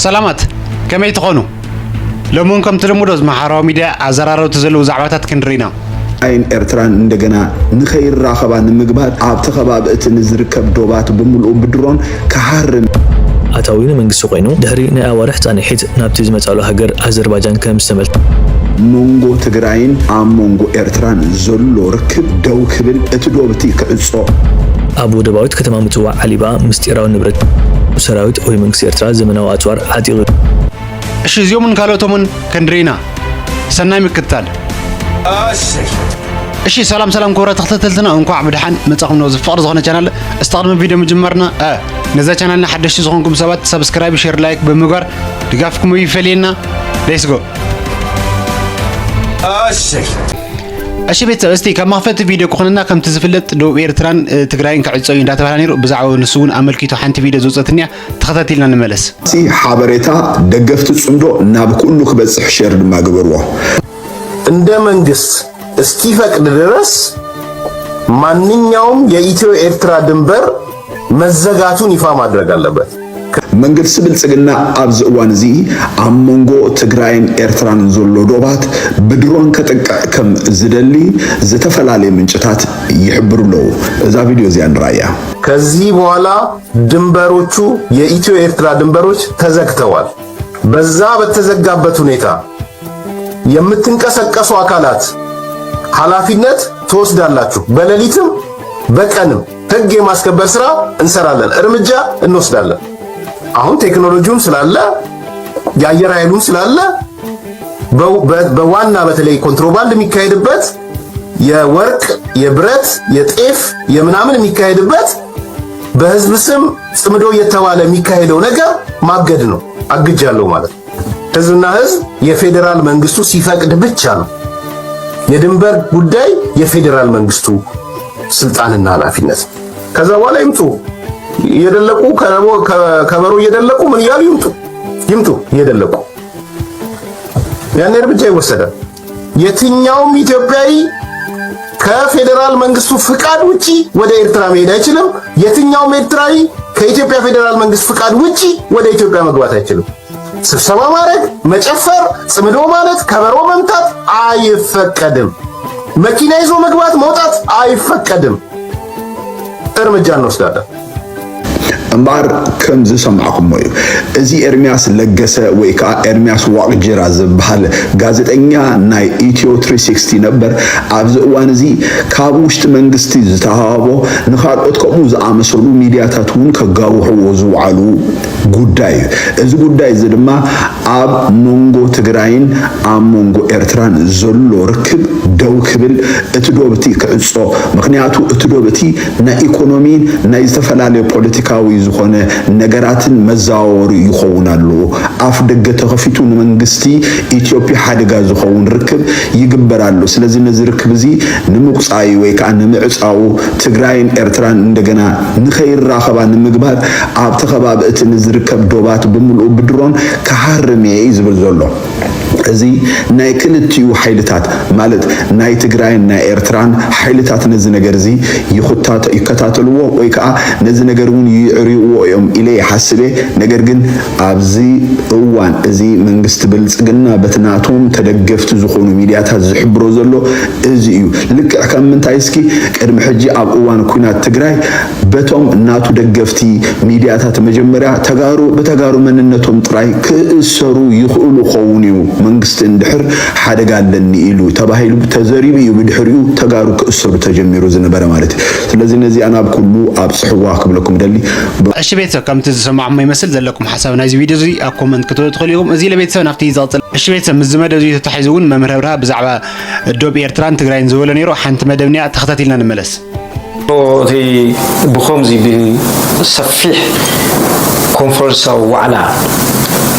ሰላማት፣ ከመይ ትኾኑ? ሎሚ እውን ከምቲ ልሙድ ኣብዚ ማሕበራዊ ሚድያ ኣዘራረብቲ ዘለዉ ዛዕባታት ክንርኢ ኢና። ትግራይን ኤርትራን እንደገና ንኸይራኸባ ንምግባር ኣብቲ ከባቢ እቲ ንዝርከብ ዶባት ብምልኡ ብድሮን ክሃርም። ኣታዊ ንመንግስቲ ኮይኑ ድሕሪ ናይ ኣዋርሕ ፃንሒት ናብቲ ዝመፃሉ ሃገር ኣዘርባጃን ከም ዝተመልከ። መንጎ ትግራይን ኣብ መንጎ ኤርትራን ዘሎ ርክብ ደው ክብል፣ እቲ ዶብቲ ክዕጾ። ኣብ ወደባዊት ከተማ ምጽዋዕ ዓሊባ ምስጢራዊ ንብረት ሰራዊት ወይ መንግስቲ ኤርትራ ዘመናዊ ኣጽዋር ዓጢቑ። እሺ፣ እዚኦምን ካልኦቶምን ክንድሪና ሰናይ ምክትታል። እሺ፣ ሰላም ሰላም ክቡራት ተኸታተልትና፣ እንኳዕ ብድሓን መጻኹም ነዚ ፍቕር ዝኾነ ቻናል። እስቲ ቅድሚ ቪድዮ ምጅማርና፣ እ፣ ነዛ ቻናልና ሓደሽቲ ዝኾንኩም ሰባት ሳብስክራይብ፣ ሼር፣ ላይክ ብምግባር ድጋፍኩም ይፈልየና። ሌትስ ጎ። እሺ ቤተሰብ፣ እስቲ ካብ መኽፈቲ ቪድዮ ክኾነና፣ ከምቲ ዝፍለጥ ደቡብ ኤርትራን፣ እ፣ ትግራይን ክዕጾ እዩ እንዳተባህለ ነይሩ። ብዛዕባ ንሱ እውን ኣመልኪቱ ሓንቲ ቪድዮ ዝወጸትንያ፣ ተኸታቲልና ንመለስ። እቲ ሓበሬታ ደገፍቲ ጽምዶ ናብ ኩሉ ክበጽሕ ሼር ድማ ግበርዎ። እንደ መንግስት እስኪፈቅድ ድረስ ማንኛውም የኢትዮ ኤርትራ ድንበር መዘጋቱን ይፋ ማድረግ አለበት። መንግስቲ ብልጽግና ኣብዚ እዋን እዚ ኣብ መንጎ ትግራይን ኤርትራን ዘሎ ዶባት ብድሮን ከጥቅዕ ከም ዝደሊ ዝተፈላለዩ ምንጭታት ይሕብሩ ኣለዉ። እዛ ቪድዮ እዚኣ ንርኣያ። ከዚህ በኋላ ድንበሮቹ የኢትዮ ኤርትራ ድንበሮች ተዘግተዋል። በዛ በተዘጋበት ሁኔታ የምትንቀሳቀሱ አካላት ኃላፊነት ትወስዳላችሁ። በሌሊትም በቀንም ህግ የማስከበር ስራ እንሰራለን፣ እርምጃ እንወስዳለን። አሁን ቴክኖሎጂውም ስላለ የአየር ኃይሉም ስላለ በ- በ- በዋና በተለይ ኮንትሮባንድ የሚካሄድበት የወርቅ፣ የብረት፣ የጤፍ፣ የምናምን የሚካሄድበት በህዝብ ስም ጽምዶ እየተባለ የሚካሄደው ነገር ማገድ ነው። አግጃለሁ ማለት ነው። ህዝብና ህዝብ የፌዴራል መንግስቱ ሲፈቅድ ብቻ ነው። የድንበር ጉዳይ የፌዴራል መንግስቱ ስልጣንና ኃላፊነት። ከዛ በኋላ ይምጡ እየደለቁ ከበሮ ከ- ከበሮ እየደለቁ ምን እያሉ ይምጡ ይምጡ እየደለቁ ያኔ እርምጃ ይወሰዳል። የትኛውም ኢትዮጵያዊ ከፌዴራል መንግስቱ ፍቃድ ውጪ ወደ ኤርትራ መሄድ አይችልም። የትኛውም ኤርትራዊ ከኢትዮጵያ ፌዴራል መንግስት ፍቃድ ውጪ ወደ ኢትዮጵያ መግባት አይችልም። ስብሰባ ማድረግ፣ መጨፈር፣ ጽምዶ ማለት፣ ከበሮ መምታት አይፈቀድም። መኪና ይዞ መግባት መውጣት አይፈቀድም። እርምጃ እንወስዳለን። እምበኣር ከም ዝሰማዕኩሞ እዩ። እዚ ኤርምያስ ለገሰ ወይ ከዓ ኤርምያስ ዋቕጅራ ዝበሃል ጋዜጠኛ ናይ ኢትዮ ትሪ ሲክስቲ ነበር፣ ኣብዚ እዋን እዚ ካብ ውሽጢ መንግስቲ ዝተሃቦ ንኻልኦት ከምኡ ዝኣመሰሉ ሚድያታት እውን ከጋውሕዎ ዝውዓሉ ጉዳይ እዩ። እዚ ጉዳይ እዚ ድማ ኣብ መንጎ ትግራይን ኣብ መንጎ ኤርትራን ዘሎ ርክብ ደው ክብል፣ እቲ ዶብ እቲ ክዕጾ፣ ምኽንያቱ እቲ ዶብ እቲ ናይ ኢኮኖሚን ናይ ዝተፈላለዩ ፖለቲካዊ ዝኾነ ነገራትን መዘዋወሪ ይኸውን ኣሎ። ኣፍ ደገ ተኸፊቱ ንመንግስቲ ኢትዮጵያ ሓደጋ ዝኸውን ርክብ ይግበር ኣሎ። ስለዚ ነዚ ርክብ እዚ ንምቁፃዩ ወይ ከዓ ንምዕፃዉ ትግራይን ኤርትራን እንደገና ንኸይራኸባ ንምግባር ኣብቲ ከባቢ እቲ ንዝርከብ ዶባት ብምልኡ ብድሮን ክሃርም እየ እዩ ዝብል ዘሎ። እዚ ናይ ክልቲኡ ሓይልታት ማለት ናይ ትግራይን ናይ ኤርትራን ሓይልታት ነዚ ነገር እዚ ይኽታተ- ይከታተልዎ ወይ ከዓ ነዚ ነገር እውን ይዕርይዎ እዮም ኢለ ይሓስብ እየ። ነገር ግን ኣብዚ እዋን እዚ መንግስቲ ብልፅግና በቲ ናቶም ተደገፍቲ ዝኾኑ ሚድያታት ዝሕብሮ ዘሎ እዚ እዩ። ልክዕ ከም ምንታይ እስኪ ቅድሚ ሕጂ ኣብ እዋን ኲናት ትግራይ በቶም ናቱ ደገፍቲ ሚድያታት መጀመርያ ተጋሩ ብተጋሩ መንነቶም ጥራይ ክእሰሩ ይኽእሉ ኸውን እዩ፣ መንግስቲ እንድሕር ሓደጋ ኣለኒ ኢሉ ተባሂሉ ተዘሪቡ እዩ ብድሕሪኡ ተጋሩ ክእሰሩ ተጀሚሩ ዝነበረ ማለት እዩ። ስለዚ ነዚኣ ናብ ኩሉ ኣብፅሕዋ ክብለኩም ደሊ። እሺ ቤተሰብ፣ ከምቲ ዝሰማዕኹሞ ይመስል ዘለኩም ሓሳብ ናይዚ ቪድዮ እዚ ኣብ ኮመንት ክትህቡ ትኽእሉ ኢኹም። እዚ ለቤተሰብ ናብቲ ዝቕፅል። እሺ ቤተሰብ፣ ምስዚ መደብ እዚ ተታሒዙ እውን መምህር ኣብርሃ ብዛዕባ ዶብ ኤርትራን ትግራይን ዝበሎ ነይሩ። ሓንቲ መደብ እኒኣ ተኸታቲልና ንመለስ። እቲ ብኸምዚ ብሰፊሕ ኮንፈረንሳዊ ዋዕላ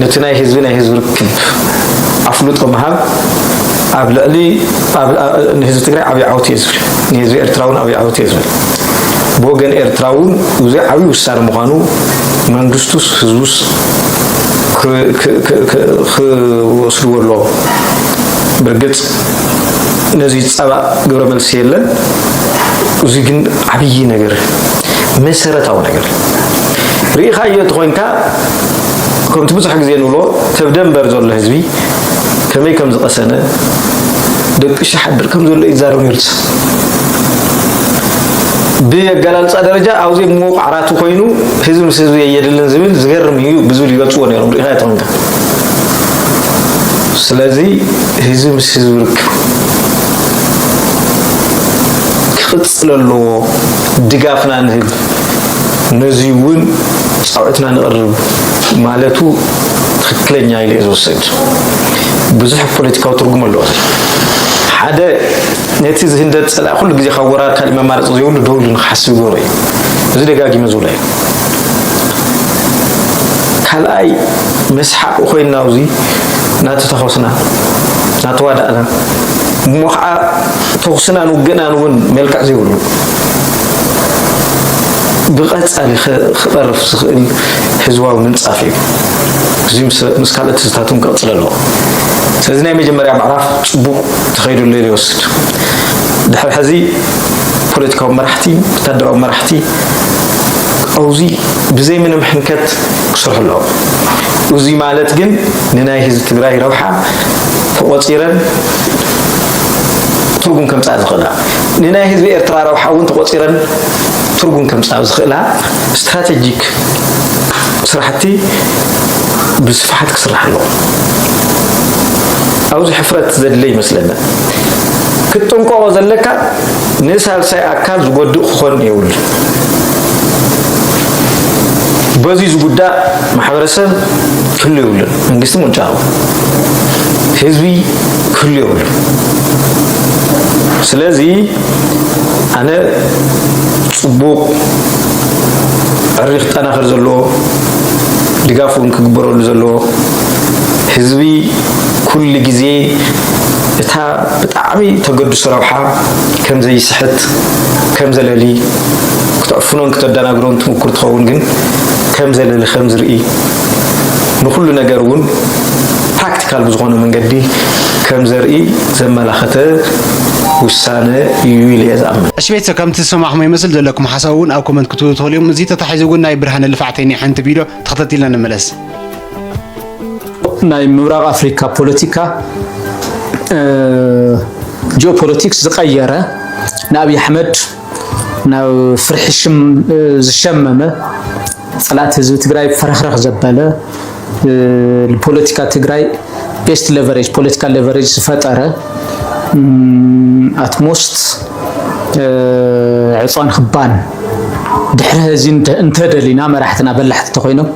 ነቲ ናይ ህዝቢ ናይ ህዝቢ ርክብ ኣፍልጦ ምሃብ ኣብ ልዕሊ ኣብ- ኣ- ንህዝቢ ትግራይ ዓብዪ ዓወት እየ ዝብል፣ ንህዝቢ ኤርትራ እውን ዓብዪ ዓወት እየ ዝብል። ብወገን ኤርትራ እውን እዚ ዓብዪ ውሳነ ምዃኑ መንግስቱስ ህዝቡስ ክ- ክ- ክ- ክ- ክወስድዎ ኣለዎም። ብርግፅ ነዚ ፃባእ ግብረ መልሲ የለን። እዚ ግን ዓብዪ ነገር፣ መሰረታዊ ነገር ርኢኻዮ እንተኾይንካ ከምቲ ብዙሕ ግዜ ንብሎ ተብደንበር ዘሎ ህዝቢ ከመይ ከም ዝቐሰነ ደቂሱ ይሓድር ከም ዘሎ ይዛረብ ነይሩ። ብኣገላልፃ ደረጃ ኣብዚ ምዉቕ ዓራቱ ኮይኑ ህዝቢ ምስ ህዝቢ የየድልን ዝብል ዝገርም እዩ ብዝብል ይገልፅዎ ነይሮም። ርኢኻ ተኾንካ ስለዚ ህዝቢ ምስ ህዝቢ ርክብ ክቕፅል ኣለዎ። ድጋፍና ንህብ ነዚ እውን ፃውዕትና ንቕርብ ማለቱ ትክክለኛ ኢለ ዝወሰድ ብዙሕ ፖለቲካዊ ትርጉም ኣለዎ። ሓደ ነቲ ዝህንደድ ፀላእ ኩሉ ግዜ ካብ ወራር ካልእ መማረፂ ዘይብሉ ደው ኢሉ ንክሓስብ ይገብሮ እዩ። እዚ ደጋጊመ ዝብሎ እዩ። ካልኣይ መስሓቂ ኮይንና ኣብዚ ናተተኮስና ናተዋዳእና እሞ ከዓ ተኩስናን ውግእናን እውን መልክዕ ዘይብሉ ብቐፃሊ ክቐርፍ ዝኽእል ህዝባዊ ምንፃፍ እዩ። እዚ ምስ ካልኦት ህዝብታት እውን ክቕፅል ኣለዎ። ስለዚ ናይ መጀመርያ ምዕራፍ ፅቡቕ ተኸይዱሉ ኢለ ይወስድ። ድሕሪ ሕዚ ፖለቲካዊ መራሕቲ ወታደራዊ መራሕቲ ኣብዚ ብዘይ ምንም ሕንከት ክሰርሑ ኣለዎም። እዚ ማለት ግን ንናይ ህዝቢ ትግራይ ረብሓ ተቖፂረን ትርጉም ከምፃ ዝኽእላ ንናይ ህዝቢ ኤርትራ ረብሓ እውን ተቖፂረን ትርጉም ከምፃ ዝኽእላ ስትራቴጂክ ስራሕቲ ብስፍሓት ክስራሕ ኣለዎ። ኣብዚ ሕፍረት ዘድለ ይመስለና። ክትጥንቀቆ ዘለካ ንሳልሳይ ኣካል ዝጎድእ ክኾን የብሉ። በዚ ዝጉዳእ ማሕበረሰብ ክህሉ የብሉን። መንግስቲ ምንጫው ህዝቢ ክህሉ የብሉን። ስለዚ ኣነ ፅቡቕ ዕሪ ክጠናኸር ዘለዎ ድጋፍ እውን ክግበረሉ ዘለዎ ህዝቢ ኩሉ ግዜ እታ ብጣዕሚ ተገድሱ ረብሓ ከም ዘይስሕት ከም ዘለሊ ክትዕፍኖን ክተደናግሮን ትምኩር ትኸውን ግን ከም ዘለሊ ከም ዝርኢ ንኩሉ ነገር እውን ፕራክቲካል ብዝኾነ መንገዲ ከም ዘርኢ ዘመላኸተ ውሳነ እዩ ኢለ እየ ዝኣምን። እሺ ቤተሰብ ከምቲ ዝሰማዕኹሞ ይመስል ዘለኩም ሓሳብ እውን ኣብ ኮመንት ክትህቡ ትኽእሉ እዮም። እዚ ተታሒዙ እውን ናይ ብርሃነ ልፍዓተይ ናይ ሓንቲ ቪድዮ ተኸታቲልና ንመለስ። ናይ ምብራቕ ኣፍሪካ ፖለቲካ ጂኦፖለቲክስ ዝቀየረ ንኣብይ ኣሕመድ ናብ ፍርሒ ሽም ዝሸመመ ፀላእቲ ህዝቢ ትግራይ ፈረኽረኽ ዘበለ ንፖለቲካ ትግራይ ቤስት ሌቨሬጅ ፖለቲካል ሌቨሬጅ ዝፈጠረ ኣትሞስት ዕፅዋን ክባን ድሕሪ ህዚ እንተደሊና መራሕትና በላሕቲ ተኮይኖም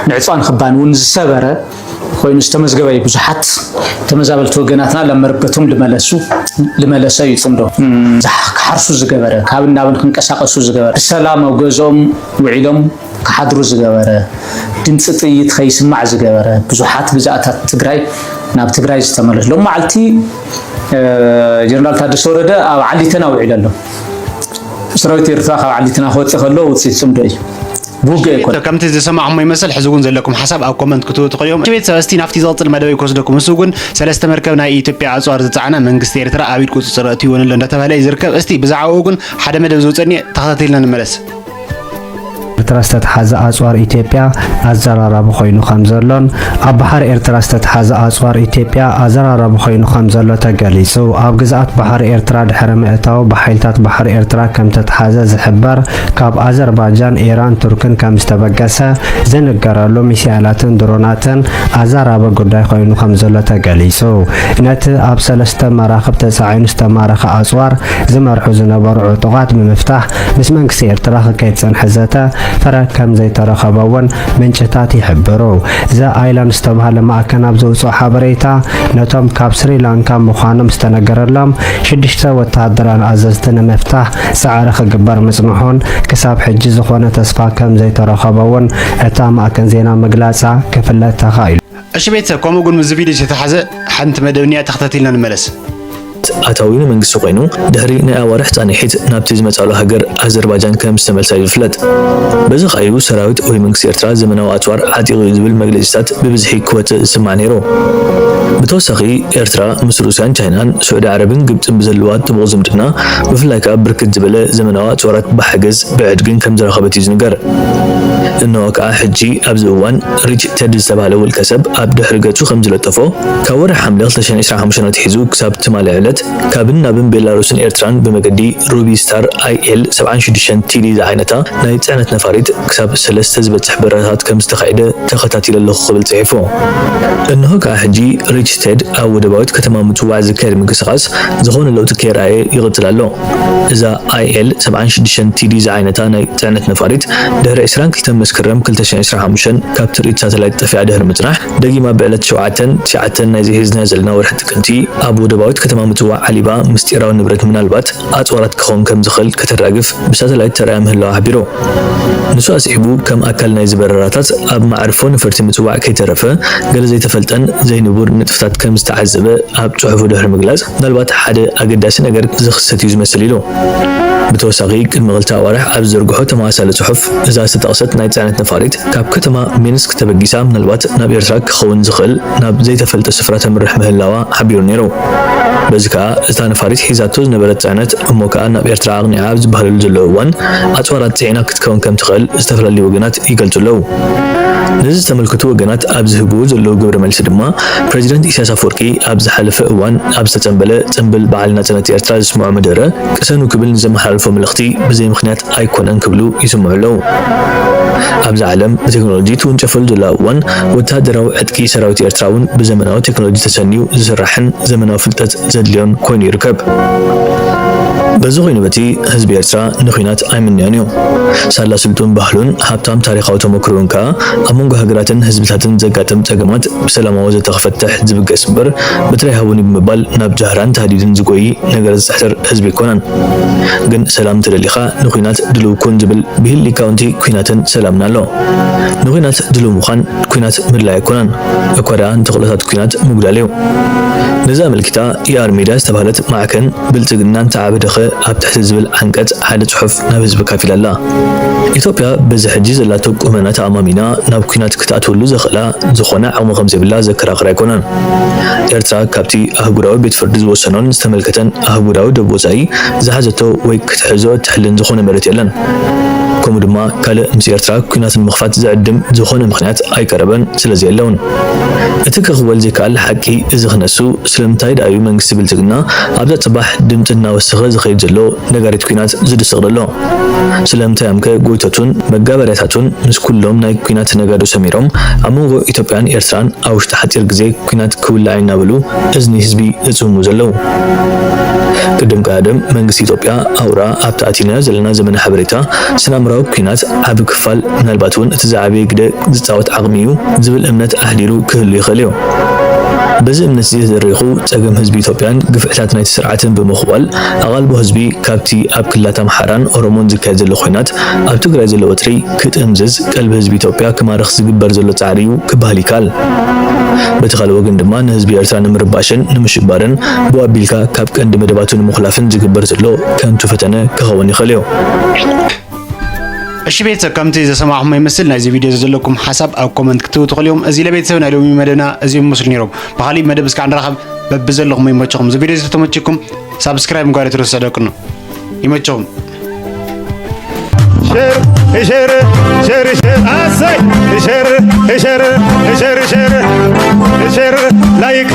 ንዕፅዋን ክባን እውን ዝሰበረ ኮይኑ ዝተመዝገበ እዩ። ብዙሓት ተመዛበልቲ ወገናትና ላብ መረበቶም ልመለሱ ልመለሰ እዩ ፅምዶ ክሓርሱ ዝገበረ ካብን ናብን ክንቀሳቀሱ ዝገበረ ብሰላም ኣብ ገዝኦም ውዒሎም ክሓድሩ ዝገበረ ድምፂ ጥይት ከይስማዕ ዝገበረ ብዙሓት ግዝኣታት ትግራይ ናብ ትግራይ ዝተመለሱ ሎም መዓልቲ ጀነራል ታደሰ ወረደ ኣብ ዓሊተና ውዒሉ ኣሎ። ሰራዊት ኤርትራ ካብ ዓሊትና ክወፅእ ከሎ ውፅኢት ፅምዶ እዩ። ብውግእ ኣይኮነ። ከምቲ ዝሰማዕኹሞ ይመስል ሕዚ እውን ዘለኩም ሓሳብ ኣብ ኮመንት ክትህቡ ትኽእሉ እዮም። ቤተሰብ እስቲ ናብቲ ዝቕፅል መደበይ ክወስደኩም። እሱ እውን ሰለስተ መርከብ ናይ ኢትዮጵያ ኣፅዋር ዝፀዓና መንግስቲ ኤርትራ ኣብ ኢድ ቁፅፅር ኣእትይወን ኣሎ እንዳተባህለ እዩ ዝርከብ። እስቲ ብዛዕባኡ እውን ሓደ መደብ ዝውፀኒ ተኸታቲልና ንመለስ። ኤርትራ ዝተትሓዘ ኣፅዋር ኢትዮጵያ ኣዘራራቢ ኮይኑ ከም ዘሎን ኣብ ባሕሪ ኤርትራ ዝተትሓዘ ኣፅዋር ኢትዮጵያ ኣዘራራቢ ኮይኑ ከም ዘሎ ተገሊፁ። ኣብ ግዝኣት ባሕሪ ኤርትራ ድሕሪ ምእታው ብሓይልታት ባሕሪ ኤርትራ ከም ተትሓዘ ዝሕበር ካብ ኣዘርባጃን፣ ኢራን፣ ቱርክን ከም ዝተበገሰ ዝንገረሉ ሚሳይላትን ድሮናትን ኣዘራራቢ ጉዳይ ኮይኑ ከም ዘሎ ተገሊፁ። ነቲ ኣብ ሰለስተ መራኽብ ተፃዒኑ ዝተማረኸ ኣፅዋር ዝመርሑ ዝነበሩ ዕጡቓት ብምፍታሕ ምስ መንግስቲ ኤርትራ ክካየድ ዝፀንሐ ዘተ ፍረ ከም ዘይተረኸበ እውን ምንጭታት ይሕብሩ። ዘ ኣይላንድ ዝተባህለ ማዕከን ኣብ ዘውፅኦ ሓበሬታ ነቶም ካብ ስሪላንካ ምዃኖም ዝተነገረሎም ሽዱሽተ ወተሃደራን ኣዘዝቲ ንምፍታሕ ፃዕሪ ክግበር ምፅንሑን ክሳብ ሕጂ ዝኾነ ተስፋ ከም ዘይተረኸቦ እውን እታ ማዕከን ዜና ምግላፃ ክፍለጥ ተኻኢሉ። እሺ ቤተሰብ፣ ከምኡ ግን ምስዚ ቪድዮ ዝተተሓዘ ሓንቲ መደብ እኒኣ ተኸታቲልና ንመለስ። ኣታዊ ንመንግስቲ ኮይኑ ድሕሪ ናይ ኣዋርሕ ፃንሒት ናብቲ ዝመፃሉ ሃገር ኣዘርባጃን ከም ዝተመልሳ እዩ ዝፍለጥ። በዚ ከኣ እዩ ሰራዊት ወይ መንግስቲ ኤርትራ ዘመናዊ ኣፅዋር ዓጢቑ እዩ ዝብል መግለፂታት ብብዝሒ ክወፅእ ዝስማዕ ነይሩ። ብተወሳኺ፣ ኤርትራ ምስ ሩስያን ቻይናን ስዑዲ ዓረብን ግብጽን ብዘለዋ ጥቡቕ ዝምድና፣ ብፍላይ ከኣ ብርክት ዝበለ ዘመናዊ ኣጽዋራት ብሓገዝ ብዕድግን ከም ዝረኸበት እዩ ዝንገር። እንሆ ከኣ ሕጂ ኣብዚ እዋን ሪች ቴድ ዝተባህለ ውልቀ ሰብ ኣብ ድሕሪ ገጹ ከም ዝለጠፎ፣ ካብ ወርሒ ሓምለ ክልተ ሽሕን ዕስራን ሓሙሽተን ኣትሒዙ ክሳብ ትማሊ ዕለት ካብን ናብን ቤላሩስን ኤርትራን ብመገዲ ሩቢ ስታር ኣይ ኤል ሰብዓን ሽዱሽተን ቲ ዲ ዝዓይነታ ናይ ጽዕነት ነፋሪት ክሳብ ሰለስተ ዝበጽሕ በረራታት ከም ዝተኻየደ ተኸታቲለ ኣለኹ ክብል ጽሒፉ። እንሆ ከኣ ሕጂ ሪች ቴድ ኣብ ወደባዊት ከተማ ምጽዋዕ ዝካየድ ምንቅስቓስ ዝኾነ ለውጢ ከየርኣየ ይቕጽል ኣሎ። እዛ ኣይ ኤል ሰብዓን ሽዱሽተን ቲ ዲ ዝዓይነታ ናይ ጽዕነት ነፋሪት ድሕሪ ዕስራን ክልተን መስከረም ክልተ ሽሕን ዕስራን ሓሙሽተን ካብ ትርኢት ሳተላይት ጠፊኣ ድሕሪ ምጽናሕ፣ ደጊማ ብዕለት ሸውዓተን ትሽዓተን ናይዚ ሒዝናዮ ዘለና ወርሒ ጥቅምቲ ኣብ ወደባዊት ከተማ ምጽዋዕ ዓሊባ ምስጢራዊ ንብረት፣ ምናልባት ኣጽዋራት ክኸውን ከም ዝኽእል ከተራግፍ ብሳተላይት ተራእያ ምህላዋ ሓቢሩ። ንሱ ኣስዒቡ፣ ከም ኣካል ናይዚ በረራታት ኣብ መዓርፎ ነፈርቲ ምጽዋዕ ከይተረፈ ገለ ዘይተፈልጠን ዘይንቡር ንጥፍታት ከም ዝተዓዘበ ኣብ ጽሑፉ ድሕሪ ምግላጽ፣ ምናልባት ሓደ ኣገዳሲ ነገር ዝኽሰት እዩ ዝመስል ኢሉ። ብተወሳኺ፣ ቅድሚ ክልተ ኣዋርሕ ኣብ ዝዘርግሖ ተመሳሳሊ ጽሑፍ፣ እዛ ዝተጠቕሰት ናይ ጽዕነት ነፋሪት ካብ ከተማ ሚንስክ ተበጊሳ፣ ምናልባት ናብ ኤርትራ ክኸውን ዝኽእል ናብ ዘይተፈልጠ ስፍራ ተምርሕ ምህላዋ ሓቢሩ ነይሩ። በዚ ከኣ፣ እታ ነፋሪት ሒዛቶ ዝነበረት ጽዕነት እሞ ከኣ ናብ ኤርትራ ኣቕኒዓ ኣብ ዝበሃለሉ ዘሎ እዋን፣ ኣጽዋራት ጽዒና ክትከውን ከም ትኽእል ዝተፈላለዩ ወገናት ይገልጹ ኣለዉ። ነዚ ዝተመልከቱ ወገናት ኣብ ዝህብዎ ዘለዉ ግብረ መልሲ ድማ፣ ፕረዚደንት ኢሳያስ ኣፈወርቂ ኣብ ዝሓለፈ እዋን ኣብ ዝተጸንበለ ጽምብል በዓል ናጽነት ኤርትራ ዘስምዖ መደረ ቅሰኑ ክብል ንዘመሓላልፎ መልእኽቲ ብዘይ ምኽንያት ኣይኮነን ክብሉ ይስምዑ ኣለዉ። ኣብዚ ዓለም ብቴክኖሎጂ ትውንጨፈሉ ዘላ እዋን፣ ወተሃደራዊ ዕጥቂ ሰራዊት ኤርትራ እውን ብዘመናዊ ቴክኖሎጂ ተሰንዩ ዝስራሕን ዘመናዊ ፍልጠት ዘድልዮን ኮይኑ ይርከብ። በዚ ኮይኑ በቲ፣ ህዝቢ ኤርትራ ንኹናት ኣይምንዮን እዩ። ሳላ ስልጡን ባህሉን ሃብታም ታሪኻዊ ተመክሮኡን ከኣ፣ ኣብ መንጎ ሃገራትን ህዝብታትን ዘጋጥም ጸገማት ብሰላማዊ ዘተ ክፈትሕ ዝብገስ እምበር፣ በትሪ ሃቡኒ ብምባል ናብ ጃህራን ታህዲድን ዝጎይ ነገር ዝጽሕትር ህዝቢ ኣይኮነን። ግን ሰላም እንተደሊኻ ንኹናት ድሉው ኩን ዝብል ብሂል ሊቃውንቲ ኩናትን ሰላምን ኣሎ። ንኹናት ድሉው ምዃን ኩናት ምድላይ ኣይኮነን፣ እኳ ደኣ ንተኽእሎታት ኩናት ምጉዳል እዩ። ነዚ ኣመልኪታ፣ ኢ ኣር ሜድያ ዝተባህለት ማዕከን፣ ብልጽግና እንተዓበደኸ ኣብ ትሕቲ ዝብል ዓንቀጽ ሓደ ጽሑፍ ናብ ህዝቢ ካፊላ ኣላ። ኢትዮጵያ በዚ ሕጂ ዘላቶ ቁመና ተኣማሚና ናብ ኩናት ክትኣትወሉ ዘኽእላ ዝኾነ ዓቕሚ ከም ዘይብላ ዘከራኽር ኣይኮነን። ኤርትራ ካብቲ ኣህጉራዊ ቤት ፍርዲ ዝወሰኖን ዝተመልከተን ኣህጉራዊ ደብ ወጻኢ ዝሓዘቶ ወይ ክትሕዞ እትሕልን ዝኾነ መሬት የለን። ከምኡ ድማ ካልእ ምስ ኤርትራ ኩናት ንምኽፋት ዝዕድም ዝኾነ ምኽንያት ኣይቀረበን፣ ስለዚ የለውን። እቲ ክኽወል ዘይከኣል ሓቂ እዚ ክነሱ፣ ስለምንታይ ደኣዩ መንግስቲ ብልጽግና ኣብዛ ጽባሕ ድምጺ እናወሰኸ ዝኸይድ ዘሎ ነጋሪት ኩናት ዝድስቕ ዘሎ? ስለምንታይ ኣምከ ጎይቶቱን መጋበርያታቱን ምስ ኩሎም ናይ ኩናት ነጋዶ ሰሚሮም ኣብ መንጎ ኢትዮጵያን ኤርትራን ኣብ ውሽጢ ሓጺር ግዜ ኩናት ክውላዕ እናበሉ እዝኒ ህዝቢ ዝጽምሙ ዘለዉ? ቅድም ቀዳድም መንግስቲ ኢትዮጵያ ኣውራ ኣብቲ ኣቲናዮ ዘለና ዘመነ ሓበሬታ ስነ-ኣእምራዊ ኩናት ዓቢ ክፋል፣ ምናልባት እውን እቲ ዝዓበየ ግደ ዝጻወት ዓቕሚ እዩ ዝብል እምነት ኣሕዲሩ ክህሉ ይኽእል እዩ። በዚ እምነት እዚ ተደሪኹ፣ ጸገም ህዝቢ ኢትዮጵያን ግፍዕታት ናይቲ ስርዓትን ብምኽዋል፣ ኣቓልቦ ህዝቢ ካብቲ ኣብ ክልላት ኣምሓራን ኦሮሞን ዝካየድ ዘሎ ኹናት ኣብ ትግራይ ዘሎ ወጥሪ ክጥምዝዝ፣ ቀልቢ ህዝቢ ኢትዮጵያ ክማርኽ ዝግበር ዘሎ ጻዕሪ እዩ ክበሃል ይከኣል። በቲ ካልእ ወገን ድማ፣ ንህዝቢ ኤርትራ ንምርባሽን ንምሽባርን፣ ብኡ ኣቢልካ ካብ ቀንዲ መደባቱ ንምኹላፍን ዝግበር ዘሎ ከንቱ ፈተነ ክኸውን ይኽእል እዩ። እሺ ቤተሰብ፣ ከምቲ ዘሰማዕኹሞ ይመስል። ናይዚ ቪድዮ ዘለኩም ሓሳብ ኣብ ኮመንት ክትህቡ ትኽእሉ እዮም። እዚ ለቤተሰብ ናይ ሎሚ መደብና እዚኦም ይመስሉ ነይሮም። ብኻሊእ መደብ እስካዕ ንራኸብ። በብዘለኹም ይመችኹም። እዚ ቪድዮ እዚ ተተመችኩም ሳብስክራይብ ምግባር ኣይትረስዑ ደቅኑ። ይመችኹም። ሸር ሸር ሸር ሸር ኣሰይ ሸር ሸር ሸር ሸር ሸር ላይክ